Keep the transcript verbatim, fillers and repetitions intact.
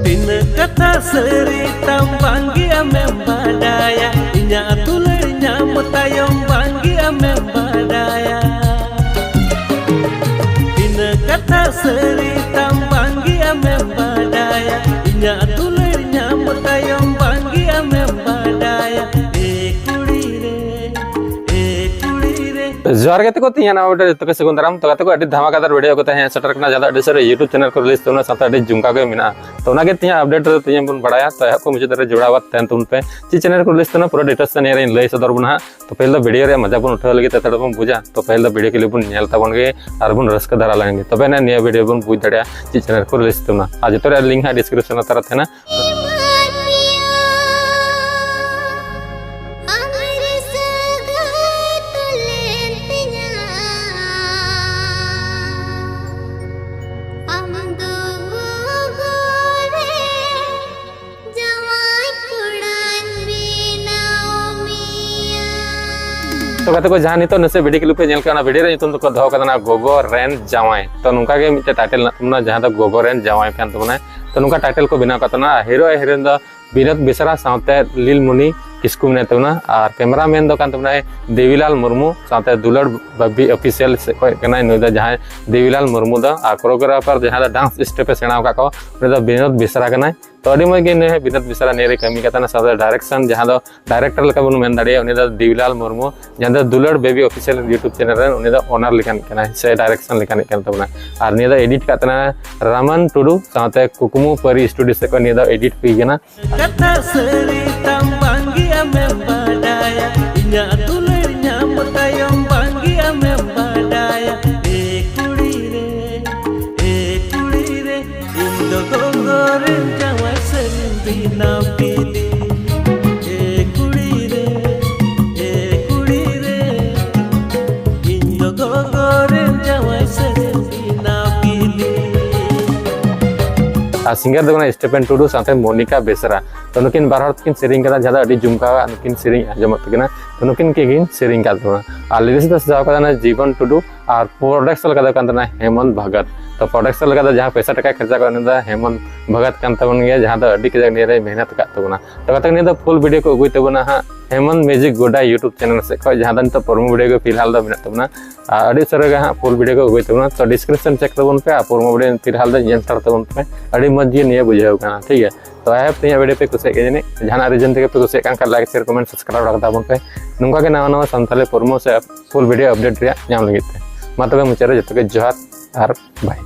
ᱛᱤᱱᱟᱹᱜ ᱠᱟᱛᱷᱟ ᱥᱟᱹᱨᱤ ᱛᱟᱢ ᱵᱟᱝᱜᱮ ᱟᱢᱮᱢ ᱵᱟᱰᱟᱭᱟ, ᱤᱧᱟᱹᱜ ᱫᱩᱞᱟᱹᱲ ᱧᱟᱢ ᱛᱟᱭᱚᱢ ᱵᱟᱝᱜᱮ ᱟᱢᱮᱢ ᱵᱟᱰᱟᱭᱟ᱾ ᱛᱤᱱᱟᱹᱜ ᱠᱟᱛᱷᱟ ᱥᱟᱹᱨᱤ ᱛᱟᱢ ᱵᱟᱝᱜᱮ ᱟᱢᱮᱢ ᱵᱟᱰᱟᱭᱟ, ᱤᱧᱟᱹᱜ ᱫᱩᱞᱟᱹᱲ ᱧᱟᱢ ᱛᱟᱭᱚᱢ ᱵᱟᱝᱜᱮ ᱟᱢᱮᱢ ᱵᱟᱰᱟᱭᱟ᱾ ᱮ ᱠᱩᱲᱤ ᱨᱮ, ᱮ ᱠᱩᱲᱤ ᱨᱮ᱾ ᱡᱚᱦᱟᱨ ᱜᱟᱛᱮ ᱠᱚ, ᱛᱮᱦᱮᱧᱟᱜ ᱱᱟᱣᱟ video ᱡᱚᱛᱚ ᱠᱚ ᱥᱟᱹᱜᱩᱱ ᱫᱟᱨᱟᱢ᱾ ᱛᱚ ᱜᱟᱛᱮ ᱠᱚ, ᱟᱹᱰᱤ ᱫᱷᱟᱢᱟᱠᱟᱫᱟᱨ video ᱠᱚ ᱛᱮᱦᱮᱧ ᱥᱮᱴᱮᱨ ᱠᱟᱱᱟ, ᱡᱟᱦᱟᱸ ᱫᱚ ᱟᱹᱰᱤ ᱥᱟᱹᱨᱤ YouTube channel ᱠᱚ release ᱛᱟᱵᱚᱱᱟ, ᱥᱟᱶᱛᱮ ᱟᱹᱰᱤ ᱡᱷᱩᱢᱠᱟ ᱜᱮ ᱢᱮᱱᱟᱜᱼᱟ᱾ ᱛᱚ ᱚᱱᱟᱜᱮ ᱛᱮᱦᱮᱧᱟᱜ update ᱨᱮ ᱛᱮᱦᱮᱧ ᱵᱚᱱ ᱵᱟᱲᱟᱭᱟ᱾ ᱛᱚ ᱮᱦᱚᱵ ᱠᱷᱚᱱ ᱢᱩᱪᱟᱹᱫ ᱫᱷᱟᱹᱨᱤᱡ ᱡᱚᱲᱟᱣ ᱛᱟᱦᱮᱱ ᱛᱟᱵᱚᱱ ᱯᱮ᱾ ᱪᱮᱫ channel ᱠᱚ release ᱛᱟᱵᱚᱱᱟ, ᱯᱩᱨᱟᱹ details ᱛᱮ ᱱᱤᱭᱟᱹ ᱨᱮᱧ ᱞᱟᱹᱭ ᱥᱚᱫᱚᱨ ᱵᱚᱱᱟ ᱦᱟᱸᱜ᱾ ᱛᱚ ᱯᱟᱹᱦᱤᱞ ᱫᱚ video ᱨᱮᱭᱟᱜ ᱢᱟᱡᱟ ᱵᱚᱱ ᱩᱴᱷᱟᱹᱣ ᱞᱟᱹᱜᱤᱫ ᱛᱮ ᱛᱷᱚᱲᱟ ᱵᱚᱱ ᱵᱩᱡᱟ᱾ ᱛᱚ ᱯᱟᱹᱦᱤᱞ ᱫᱚ video clip ᱵᱚᱱ ᱧᱮᱞ ᱛᱟᱵᱚᱱ ᱜᱮ ᱟᱨ ᱵᱚᱱ ᱨᱟᱹᱥᱠᱟᱹ ᱫᱷᱟᱨᱟ ᱞᱮᱱ ᱜᱮ, ᱛᱚᱵᱮ ᱟᱱᱟᱜ ᱱᱤᱭᱟᱹ video ᱵᱚᱱ ᱵᱩᱡᱽ ᱫᱟᱲᱮᱭᱟᱜᱼᱟ ᱪᱮᱫ channel ᱠᱚ release ᱛᱟᱵᱚᱱᱟ᱾ ᱟᱨ ᱡᱚᱛᱚ ᱨᱮᱭᱟᱜ link ᱦᱟᱸᱜ description ᱞᱟᱛᱟᱨ ᱨᱮ ᱛᱟᱦᱮᱱᱟ᱾ ᱛᱚ ᱜᱟᱛᱮ ᱠᱚ, ᱡᱟᱦᱟᱸ ᱱᱤᱛᱚᱜ ᱱᱟᱥᱮ video clip ᱯᱮ ᱧᱮᱞ ᱠᱮᱫᱟ, ᱚᱱᱟ video ᱨᱮ ᱧᱩᱛᱩᱢ ᱫᱚᱠᱚ ᱫᱚᱦᱚ ᱠᱟᱫᱟ ᱱᱟ ᱜᱚᱜᱚ ᱨᱮᱱ ᱡᱟᱶᱟᱭ᱾ ᱛᱚ ᱱᱚᱝᱠᱟ ᱜᱮ ᱢᱤᱫᱴᱮᱱ title ᱢᱮᱱᱟᱜ ᱛᱟᱵᱚᱱᱟ, ᱡᱟᱦᱟᱸ ᱫᱚ ᱜᱚᱜᱚ ᱨᱮᱱ ᱡᱟᱶᱟᱭ ᱠᱟᱱ ᱛᱟᱵᱚᱱᱟᱭ᱾ ᱛᱚ ᱱᱚᱝᱠᱟ title ᱠᱚ ᱵᱮᱱᱟᱣ ᱠᱟᱫ ᱛᱟᱵᱚᱱᱟ᱾ Hero ᱟᱨ heroine ᱫᱚ ᱵᱤᱱᱳᱫ ᱵᱮᱥᱨᱟ ᱥᱟᱶᱛᱮ ᱞᱤᱞᱢᱩᱱᱤ ᱠᱤᱥᱠᱩ ᱢᱮᱱᱟᱭ ᱛᱟᱵᱚᱱᱟ, ᱟᱨ cameraman ᱫᱚ ᱠᱟᱱ ᱛᱟᱵᱚᱱᱟᱭ ᱫᱮᱵᱤᱞᱟᱞ ᱢᱩᱨᱢᱩ ᱥᱟᱶᱛᱮ ᱫᱩᱞᱟᱹᱲ ᱵᱟᱵᱤ official ᱥᱮᱫ ᱠᱷᱚᱱ ᱠᱟᱱᱟᱭ ᱱᱩᱭ ᱫᱚ, ᱡᱟᱦᱟᱸᱭ ᱫᱮᱵᱤᱞᱟᱞ ᱢᱩᱨᱢᱩ ᱫᱚ, ᱟᱨ choreographer ᱡᱟᱦᱟᱸ ᱫᱚ dance step ᱮ ᱥᱮᱬᱟ ᱟᱠᱟᱫ ᱠᱚ, ᱩᱱᱤ ᱫᱚ ᱵᱤᱱᱳᱫ ᱵᱮᱥᱨᱟ ᱠᱟᱱᱟᱭ᱾ ᱛᱚ ᱟᱹᱰᱤ ᱢᱚᱡᱽ ᱜᱮ ᱱᱩᱭ ᱵᱤᱱᱳᱫ ᱵᱮᱥᱨᱟ ᱱᱤᱭᱟᱹ ᱨᱮ ᱠᱟᱹᱢᱤ ᱠᱟᱫ ᱛᱟᱦᱮᱱᱟ, ᱥᱟᱶᱛᱮ direction ᱡᱟᱦᱟᱸ ᱫᱚ director ᱞᱮᱠᱟ ᱵᱚᱱ ᱢᱮᱱ ᱫᱟᱲᱮᱭᱟᱜᱼᱟ, ᱩᱱᱤ ᱫᱚ ᱫᱮᱵᱤᱞᱟᱞ ᱢᱩᱨᱢᱩ, ᱡᱟᱦᱟᱸ ᱫᱚ ᱫᱩᱞᱟᱹᱲ ᱵᱮᱵᱤ official YouTube channel ᱨᱮᱱ ᱩᱱᱤ ᱫᱚ owner ᱞᱮᱠᱟᱱᱤᱡ ᱠᱟᱱᱟᱭ ᱥᱮ direction ᱞᱮᱠᱟᱱᱤᱡ ᱠᱟᱱ ᱛᱟᱵᱚᱱᱟ᱾ ᱟᱨ ᱱᱤᱭᱟᱹ ᱫᱚ edit ᱠᱟᱜ ᱛᱟᱦᱮᱱᱟ ᱨᱟᱢᱟᱱ ᱴᱩᱰᱩ ᱥᱟᱶᱛᱮ ᱠᱩᱠᱢᱩ ᱯᱟᱹᱨᱤ studio ᱥᱮᱫ ᱠᱷᱚᱱ ᱱᱤᱭᱟᱹ ᱫᱚ edit ᱦᱩᱭ ᱠᱟᱱᱟ᱾ ᱠᱟᱛᱷᱟ ᱥᱟᱹᱨᱤ ᱛᱟᱢ ᱵᱟᱝᱜᱮ ᱟᱢᱮᱢ ᱵᱟᱰᱟᱭᱟ, ᱤᱧᱟᱹᱜ ᱫᱩᱞᱟᱹᱲ ᱧᱟᱢ ᱛᱟᱭᱚᱢ ᱵᱟᱝᱜᱮ ᱟᱢᱮᱢ ᱵᱟᱰᱟᱭᱟ᱾ ᱮ ᱠᱩᱲᱤ ᱨᱮ, ᱮ ᱠᱩᱲᱤ ᱨᱮ, ᱤᱧ ᱫᱚ ᱜᱚᱜᱚ ᱨᱮᱱ ᱡᱟᱶᱟᱭ ᱥᱟᱹᱨᱤᱧ ᱵᱮᱱᱟᱣ ᱠᱮᱫᱮ᱾ ᱮ ᱠᱩᱲᱤ ᱨᱮ, ᱮ ᱠᱩᱲᱤ ᱨᱮ, ᱤᱧ ᱫᱚ ᱜᱚᱜᱚ ᱨᱮᱱ ᱡᱟᱶᱟᱭ ᱥᱟᱹᱨᱤᱧ ᱵᱮᱱᱟᱣ ᱠᱮᱫᱮ᱾ ᱟᱨ singer ᱫᱚ ᱠᱟᱱᱟ ᱥᱴᱤᱯᱷᱮᱱ ᱴᱩᱰᱩ ᱥᱟᱶᱛᱮ ᱢᱚᱱᱤᱠᱟ ᱵᱮᱥᱨᱟ᱾ ᱛᱚ ᱱᱩᱠᱤᱱ ᱵᱟᱨ ᱦᱚᱲ ᱛᱮᱠᱤᱱ ᱥᱮᱨᱮᱧ ᱠᱟᱫᱟ, ᱡᱟᱦᱟᱸ ᱫᱚ ᱟᱹᱰᱤ ᱡᱩᱢᱠᱟᱣᱟᱜ ᱱᱩᱠᱤᱱ ᱥᱮᱨᱮᱧ ᱟᱸᱡᱚᱢᱚᱜ ᱛᱟᱹᱠᱤᱱᱟ᱾ ᱛᱚ ᱱᱩᱠᱤᱱ ᱠᱤᱱ ᱥᱮᱨᱮᱧ ᱠᱟᱫ ᱛᱟᱵᱚᱱᱟ᱾ ᱟᱨ ᱞᱤᱨᱤᱠᱥ ᱫᱚ ᱥᱟᱡᱟᱣ ᱠᱟᱫᱟ ᱡᱤᱵᱚᱱ ᱴᱩᱰᱩ, ᱟᱨ ᱯᱨᱚᱰᱟᱠᱥᱚᱱ ᱠᱟᱫᱟ ᱠᱟᱱ ᱛᱟᱦᱮᱱᱟ ᱦᱮᱢᱚᱱᱛ ᱵᱷᱚᱜᱚᱛ᱾ ᱛᱚ ᱯᱨᱚᱰᱟᱠᱥᱚᱱ ᱞᱮᱠᱟ ᱫᱚ ᱡᱟᱦᱟᱸ ᱯᱚᱭᱥᱟ ᱴᱟᱠᱟ ᱠᱷᱚᱨᱪᱟ ᱠᱚ ᱩᱱᱤ ᱫᱚ ᱦᱮᱢᱚᱱᱛ ᱵᱷᱚᱜᱚᱛ ᱠᱟᱱ ᱛᱟᱵᱚᱱ ᱜᱮᱭᱟ, ᱡᱟᱦᱟᱸ ᱫᱚ ᱟᱹᱰᱤ ᱠᱟᱡᱟᱠ ᱱᱤᱭᱟᱹ ᱨᱮᱭ ᱢᱮᱦᱱᱚᱛ ᱠᱟᱫ ᱛᱟᱵᱚᱱᱟ᱾ ᱛᱚ ᱜᱟᱛᱮ ᱱᱤᱭᱟᱹ ᱫᱚ ᱯᱷᱩᱞ ᱵᱷᱤᱰᱤᱭᱳ ᱠᱚ ᱟᱹᱜᱩᱭ ᱛᱟᱵᱚᱱᱟ ᱦᱟᱸᱜ ᱦᱮᱢᱚᱱᱛ ᱢᱤᱭᱩᱡᱤᱠ ᱜᱚᱰᱟ YouTube ᱪᱮᱱᱮᱞ ᱥᱮᱫ ᱠᱷᱚᱱ, ᱡᱟᱦᱟᱸ ᱫᱚ ᱱᱤᱛᱚᱜ ᱯᱨᱳᱢᱳ ᱵᱷᱤᱰᱤᱭᱳ ᱜᱮ ᱯᱷᱤᱞᱦᱟᱞ ᱫᱚ ᱢᱮᱱᱟᱜ ᱛᱟᱵᱚᱱᱟ᱾ ᱟᱨ ᱟᱹᱰᱤ ᱩᱥᱟᱹᱨᱟ ᱜᱮ ᱦᱟᱸᱜ ᱯᱷᱩᱞ ᱵᱷᱤᱰᱤᱭᱳ ᱠᱚ ᱟᱹᱜᱩᱭ ᱛᱟᱵᱚᱱᱟ᱾ ᱛᱚ ᱰᱤᱥᱠᱨᱤᱯᱥᱚᱱ ᱪᱮᱠ ᱛᱟᱵᱚᱱ ᱯᱮ ᱟᱨ ᱯᱨᱳᱢᱳ ᱵᱷᱤᱰᱤᱭᱳ ᱯᱷᱤᱞᱦᱟᱞ ᱫᱚ ᱧᱮᱞ ᱦᱟᱛᱟᱲ ᱛᱟᱵᱚᱱ ᱯᱮ᱾ ᱟᱹᱰᱤ ᱢᱚᱡᱽ ᱜᱮ ᱱᱤᱭᱟᱹ ᱵᱩᱡᱷᱟᱹᱣ ᱠᱟᱱᱟ, ᱴᱷᱤᱠ ᱜᱮᱭᱟ᱾ ᱛᱚ ᱟᱭ ᱦᱳᱯ ᱛᱮᱦᱮᱧᱟᱜ ᱵᱷᱤᱰᱤᱭᱳ ᱯᱮ ᱠᱩᱥᱤᱭᱟᱜ ᱜᱮᱭᱟ ᱡᱟᱹᱱᱤᱡ᱾ ᱡᱟᱦᱟᱱᱟᱜ ᱨᱤᱡᱮᱱ ᱛᱮᱜᱮ ᱯᱮ ᱠᱩᱥᱤᱭᱟᱜ ᱠᱟᱱ ᱠᱷᱟᱱ ᱞᱟᱭᱤᱠ, ᱥᱮᱭᱟᱨ, ᱠᱚᱢᱮᱱᱴ, ᱥᱟᱵᱥᱠᱨᱟᱭᱤᱵ ᱵᱟᱲᱟ ᱠᱟᱛᱟ ᱵᱚᱱ ᱯᱮ᱾ ᱱᱚᱝᱠᱟ ᱜᱮ ᱱᱟᱣᱟ ᱱᱟᱣᱟ ᱥᱟᱱᱛᱟᱲᱤ ᱯᱨᱳᱢᱳ ᱥᱮ ᱯᱷᱩᱞ ᱵᱷᱤᱰᱤᱭᱳ ᱟᱯᱰᱮᱴ ᱨᱮᱭᱟᱜ ᱧᱟᱢ ᱞᱟᱹᱜᱤᱫ ᱛᱮ᱾ ᱢᱟ ᱛᱚᱵᱮ ᱢᱩᱪᱟᱹᱫ ᱨᱮ ᱡᱚᱛᱚ ᱜᱮ ᱡᱚᱦᱟᱨ ᱟᱨ ᱵᱟᱭ᱾